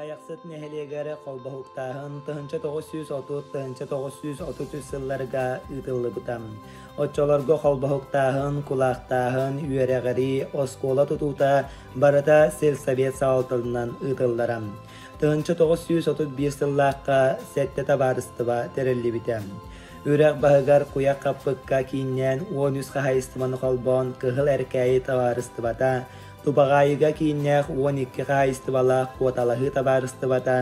Хайахсыт нэһилиэгэр холбоһуктааһын 1930-1933 сылларга ыытыллыбыта. Оччолорго холбоһуктааһын, кулаахтааһын, үөрэҕирии, оскуола тутуута барыта сельсовет салалтатынан ыытыллара. 1931 сыллаахха сэттэ табаарыстыба тэриллибитэ. Үрэх баһыгар куйах хаппыкка кииннээн 13 хаһаайыстыбаны холбоон Кыһыл Эркээйи табаарыстыбата Тубаҕаайыга кииннээх 12 хаһаайыстыбалаах куоталаһыы табаарыстыбата,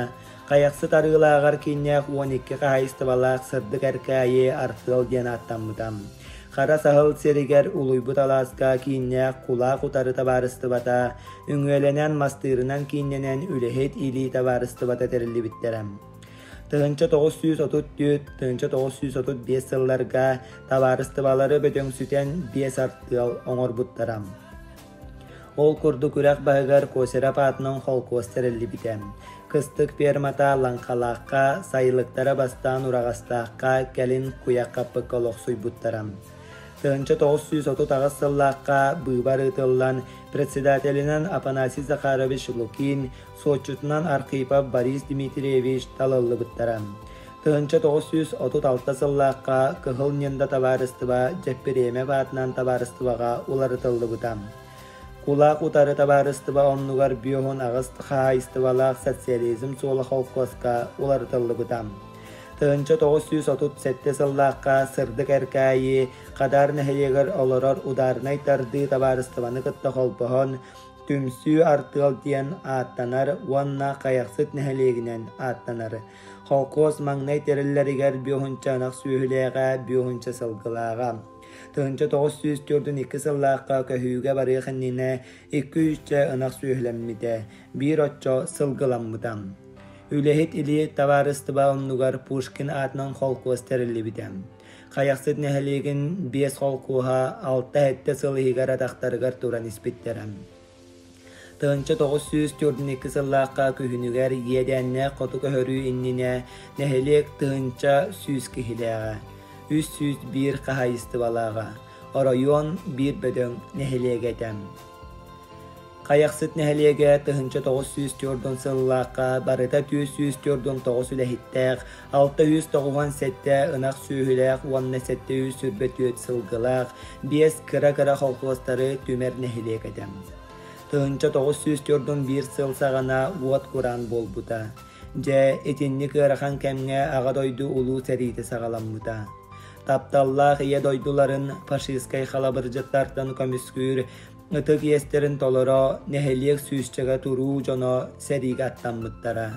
Хайахсыт Арыылааҕар кииннээх 12 хаһаайыстыбалаах Сырдык Эркээйи артыал диэн ааттаммыта. Хара Саһыл сиригэр Улуйбут алааска кииннээх Кулаах утары табаарыстыбата, үҥүөлэнэн мастыырынан кииннэнэн Үлэһит илии табаарыстыбата тэриллибиттэрэ. 1934-1935 сылларга табаарыстыбалары бөдөҥсүтэн биэс артыал оҥорбуттара. Ол курдук үрэх баһыгар Косеров аатынан холкуос тэриллибитэ. Кыстык фермата Лаҥхалаахха, сайылыктара бастаан Ураҕастаахха, кэлин Куйах-Хаппыкка олохсуйбуттара. 1938 сыллаахха быыбар ыытыллан, председателинэн Афанасий Захарович Лукин, суотчутунан Архипов Борис Дмитриевич талыллыбыттара. 1936 сыллаахха Кыһыл Ньында табаарыстыба Дьэппириэмэп аатынан табаарыстыбаҕа уларытыллыбыта. Кулаак утары табаарыстыба оннугар 58 хаһаайыстыбалаах социализм суола холкуоска уларытыллыбыта. 1937 сыллаахха Сырдык Эркээйи Хадаар нэһилиэгэр олорор ударнай тардыы табаарыстыбаны кытта холбоһон Түмсүү артыал диэн ааттанар уонна Хайахсыт нэһилиэгинэн ааттанар. Холкуос маҥнай тэриллэригэр биоһунча ынах сүөһүлээҕэ, биоһунча сылгылааҕа. 1942 сыллаахха көһүүгэ барыах иннинэ икки үсчэ ынах сүөһүлэммитэ, биир оччо сылгыламмыта. Үлэһит илии табаарыстыба оннугар Пушкин аатынан холкуос тэриллибитэ. Хайахсыт нэһилиэгин биэс холкуоһа алта-сэттэ сыл иһигэр атахтарыгар туран испиттэрэ. 1942 сыллаахха күһүнүгэр иэдээннээх хоту көһөрүү иннинэ нэһилиэк 1100 киһилээҕэ, 301 хаһаайыстыбалааҕа, оройуон биир бөдөҥ нэһилиэгэ этэ. Хайахсыт нэһилиэгэ 1904 сыллаахха барыта 449 үлэһиттээх, 697 ынах сүөһүлээх уонна 724 сылгылаах, биэс кыра-кыра холкуостары түмэр нэһилиэк этэ. 1941 сыл саҕана уот кураан буолбута. Дьэ, итинник ыарахан кэмҥэ Аҕа дойду Улуу сэриитэ саҕаламмыта. Тапталлаах Ийэ дойдуларын фашистскай халабырдьыттартан көмүскүүр Ытык иэстэрин толоро нэһилиэк сүүсчэкэ туруу дьоно сэриигэ аттаммыттара.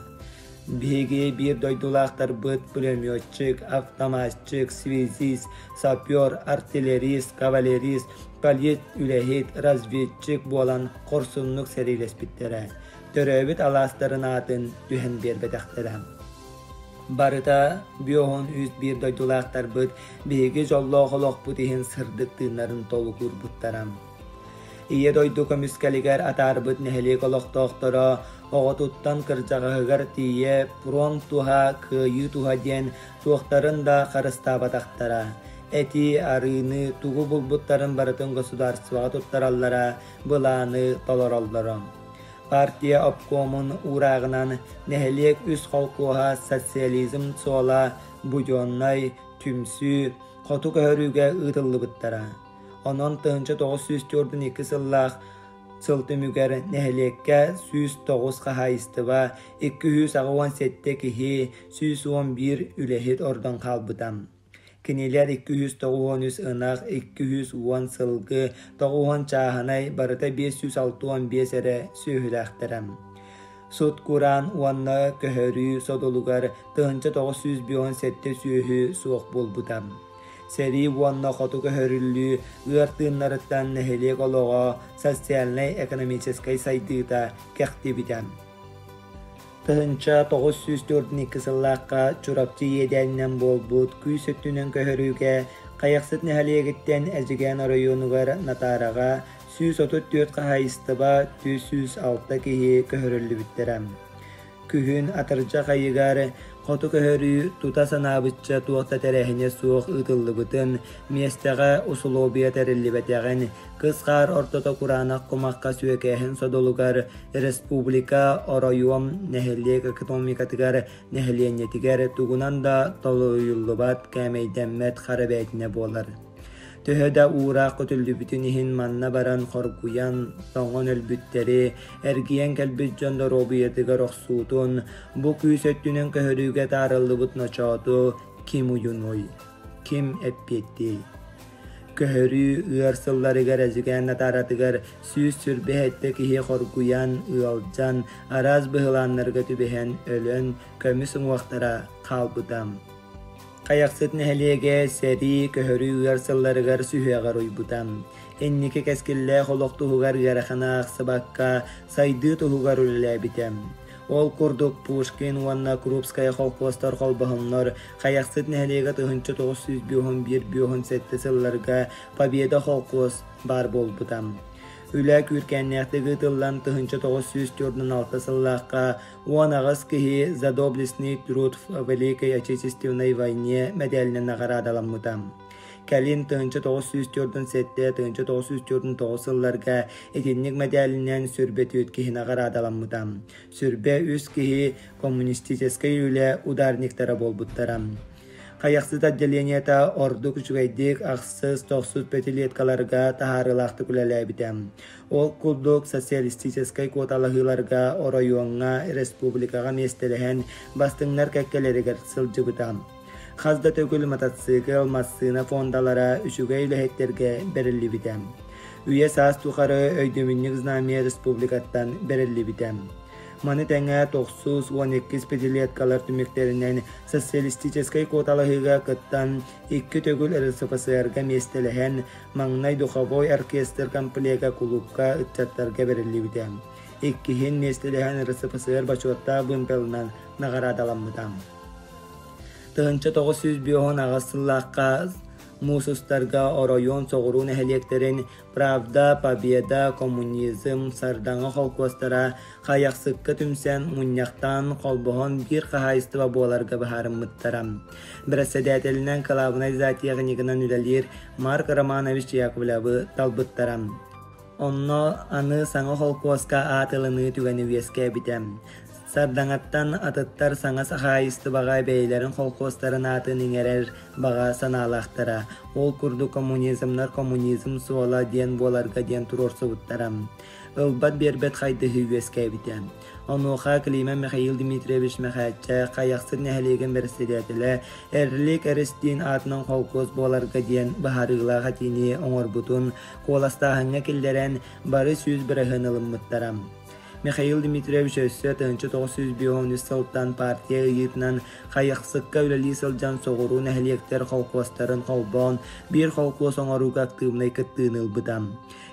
Биһиги биир дойдулаахтарбыт пулеметчик, автоматчик, связист, сапер, артиллерист, кавалерист, полит үлэһит, разведчик буолан хорсуннук сэриилэспиттэрэ, төрөөбүт алаастарын аатын түһэн биэрбэтэхтэрэ. Барыта 53 биир дойдулаахтарбыт биһиги дьоллоох олохпут иһин сырдык тыыннарын толук уурбуттара. Ийэ дойду көмүскэлигэр атаарбыт нэһилиэк олохтоохторо оҕотуттан кырдьаҕаһыгар тиийэ фронт туһа, кыайыы туһа диэн туохтарын да харыстаабатахтара. Эти, арыыны, тугу булбуттарын барытын государствоҕа туттараллара, былааны толороллоро. Партия обкомун уурааҕынан нэһилиэк үс холкуоһа социализм суола, Буденнай, Түмсүү, Хоту көһөрүүгэ ыытыллыбыттара. Онон 1942 сыллаах сыл түмүгэр нэһилиэккэ 109 хаһаайыстыба, 287 киһи, 111 үлэһит ордон хаалбыта. Кинилэр 293 ынах, 210 сылгы, 90 чааһынай, барыта 565 эрэ сүөһүлээхтэрэ. Сут-кураан уонна көһөрүү содулугар 1957 сүөһү суох буолбута. Сэрии уонна хоту көһөрүллүү ыар тыыннарыттан нэһилиэк олоҕо социальнай-экономическай сайдыыта кэхтибитэ. 1942 сыллаахха Чурапчы иэдээнинэн буолбут күүс өттүнэн көһөрүүгэ Хайахсыт нэһилиэгиттэн Эдьигээн оройуонугар Натаараҕа 134 хаһаайыстыба 406 киһи көһөрүллүбүттэрэ. Күһүн атырдьах ыйыгар Хоту көһөрүү тута санаабычча туох да тэрээһинэ суох ыытыллыбытын, миэстэҕэ усулуобуйа тэриллибэтэҕин, кыс хаар ортото кураанах кумахха сүөкээһин содулугар республика, оройуон, нэһилиэк экономикатыгар, нэһилиэнньэтигэр тугунан да толуйуллубат, кээмэйдэммэт хара бээтинэ буолар. Төһө да уураах көтүллүбүтүн иһин манна баран хоргуйан, тоҥон өлбүттэри, эргийэн кэлбит дьон доруобуйатыгар охсуутун, бу күүс өттүнэн көһөрүүгэ таарыллыбыт ночооту ким уйунуой, ким эппиэттиэй? Көһөрүү ыар сылларыгар Эдьигээн Натааратыгар 127 киһи хоргуйан, ыалдьан, араас быһылааннарга түбэһэн өлөн, көмүс уҥуохтара хаалбыта. Хайахсыт нэһилиэгэ сэрии, көһөрүү ыар сылларыгар сүһүөҕэр уйбута. Инники кэскиллээх олох туһугар ыараханы аахсыбакка, сайдыы туһугар үлэлээбитэ. Ол курдук Пушкин уонна Крупская холкуостар холбоһоннор Хайахсыт нэһилиэгэ 1951-57 сылларга Победа холкуос баар буолбута. Үлэ күүркээннээхтик ыытыллан 1946 сыллаахха 18 киһи «За доблестный труд в Великой Отечественной войне» мэдээлинэн наҕараадаламмыта. Кэлин 1947-1949 сылларга итинник мэдээлинэн сүрбэ түөрт киһи наҕараадаламмыта. Сүрбэ үс киһи коммунистическай үлэ ударниктара буолбуттара. Хайахсыт отделениета ордук үчүгэйдик ахсыс, тохсус пятилеткаларга таһаарыылаахтык үлэлээбитэ. Ол курдук социалистическай куоталаһыыларга оройуоҥҥа, республикаҕа миэстэлэһэн бастыҥнар кэккэлэригэр сылдьыбыта. Хас да төгүл мотоцикл, массыына фондалара үчүгэй үлэһиттэргэ бэриллибитэ. Үйэ саас тухары өйдөбүнньүк знамя республикаттан бэриллибитэ. Маны тэҥэ тохсус 12 пятилеткалар түмүктэринэн социалистическай куоталаһыыга кыттан икки төгүл РСФСР-га миэстэлэһэн маҥнай духовой оркестр комплега кулуупка ыччаттарга бэриллибитэ. Иккиһин миэстэлэһэн РСФСР бочуоттаах вымпелынан наҕараадаламмыта. 1958 сыллаахха муус устарга оройуон соҕуруу нэһилиэктэрин Правда, Победа, Коммунизм, Сардаҥа холкуостара Хайахсыкка түмсэн, мунньахтаан, холбоһон биир хаһаайыстыба буоларга быһаарыммыттара. Бэрэссэдээтэлинэн кылаабынай зоотехнигынан үлэлиир Марк Романович Яковлевы талбыттара. Онно аны саҥа холкуоска аат ылыныы түгэнэ үөскээбитэ. Сардаҥаттан атыттар саҥа хаһаайыстыбаҕа бэйэлэрин холкуостарын аатын иҥэрэр баҕа санаалаахтара. Ол курдук коммунизмнар коммунизм суола диэн буоларга диэн туруорсубуттара. Ылбат-биэрбэт хайдыһыы үөскээбитэ. Онуоха Климов Михаил Дмитриевич Мэхээччэ Хайахсыт нэһилиэгин бэрэссэдээтэлэ Эрлик Эристиин аатынан холкуос буоларга диэн быһаарыылаах этиини оҥорбутун куоластааһыҥҥа киллэрэн бары 100% ылыммыттара. Михаил Дмитриевич өссө 1953 сылтан партия ыйыытынан Хайахсыкка үлэлии сылдьан соҕуруу нэһилиэктэр холкуостарын холбоон биир холкуос оҥорууга актыыбынай кыттыыны ылбыта.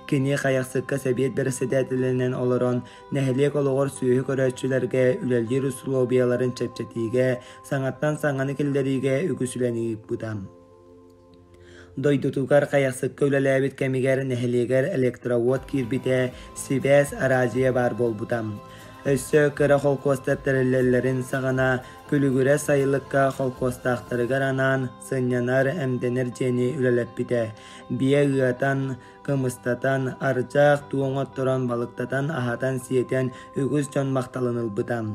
Кини Хайахсыкка сэбиэт бэрэссэдээтэлинэн олорон нэһилиэк олоҕор сүөһү көрөөччүлэргэ үлэлиир усулуобуйаларын чэпчэтиигэ, саҥаттан саҥаны киллэриигэ үгүс үлэни ыыппыта. Дойдутугар Хайахсыкка үлэлээбит кэмигэр нэһилиэгэр электроуот киирбитэ, сибээс, араадьыйа баар буолбута. Өссө кыра холкуостар тэриллэллэрин саҕана Күлүгүрэ сайылыкка холкуостаахтарыгар анаан сынньанар, эмтэнэр дьиэни үлэлэппитэ. Биэ ыатан, кымыстатан, ардьаах туоҥ отторон балыктатан, аһатан-сиэтэн үгүс дьон махталын ылбыта.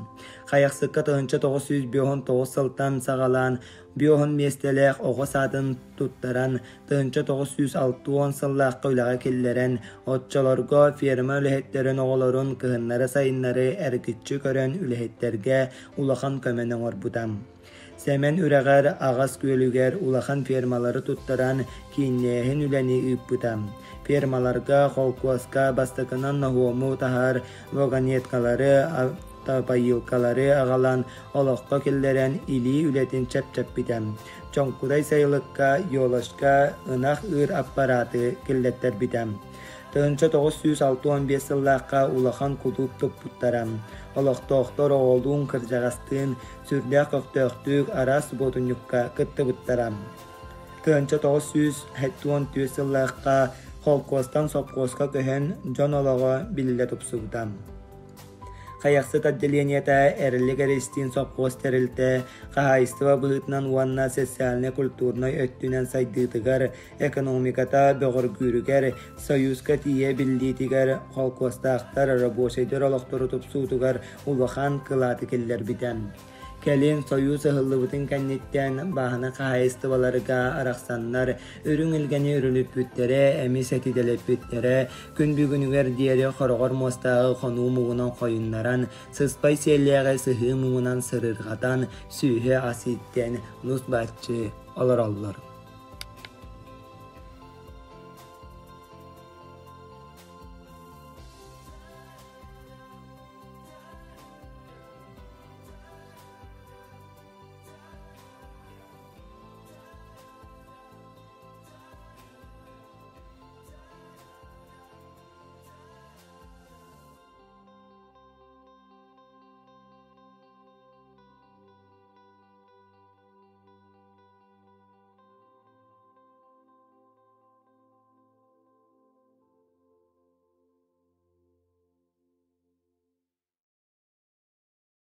Хайахсыкка 1959 сылтан саҕалаан биоһун миэстэлээх оҕо саадын туттаран, 1960 сыллаахха үлэҕэ киллэрэн, оччолорго ферма үлэһиттэрин оҕолорун кыһыннары-сайыннары эргиччи көрөн үлэһиттэргэ улахан көмөнү оҥорбута. Сэмэн үрэҕэр Аҕас күөлүгэр улахан фермалары туттаран кииннээһин үлэни ыыппыта. Фермаларга, холкуоска бастакынан ноһуому таһар вагонеткалары, автопоилкалары аҕалан олоххо киллэрэн илии үлэтин чэпчэппитэ. Чоҥкудай сайылыкка елочка ынах ыыр аппараты киллэттэрбитэ. 1965 сыллаахха улахан кулууп туппуттара. Олохтоохтор оҕолуун кырдьаҕастыын сүрдээх көхтөөхтүк араас субуотунньукка кыттыбыттара. 1974 сыллаахха холкуостан сопхуоска көһөн дьон олоҕо биллэ тупсубута. Хайахсыт отделениета Эрилик Эристиин сопхуос тэрилтэ хаһаайыстыба быһыытынан уонна социальнай-культурнай өттүнэн сайдыытыгар, экономиката бөҕөргүүрүгэр, Союзка тиийэ биллиитигэр, холкуостаахтар, рабочайдар олохторо тупсуутугар улахан кылааты киллэрбитэ. Кэлин Сойуус ыһыллыбытын кэнниттэн бааһына хаһаайыстыбаларга арахсаннар үрүҥ илгэни үрүлүппүттэрэ, эмис этитэлэппиттэрэ, күн бүгүнүгэр диэри хороҕор муостааҕы хонуу муҥунан хойуннаран, сыспай сиэллээҕи сыһыы муҥунан сырырҕатан, сүүһэ ас ииттэн нус-бааччы олороллор.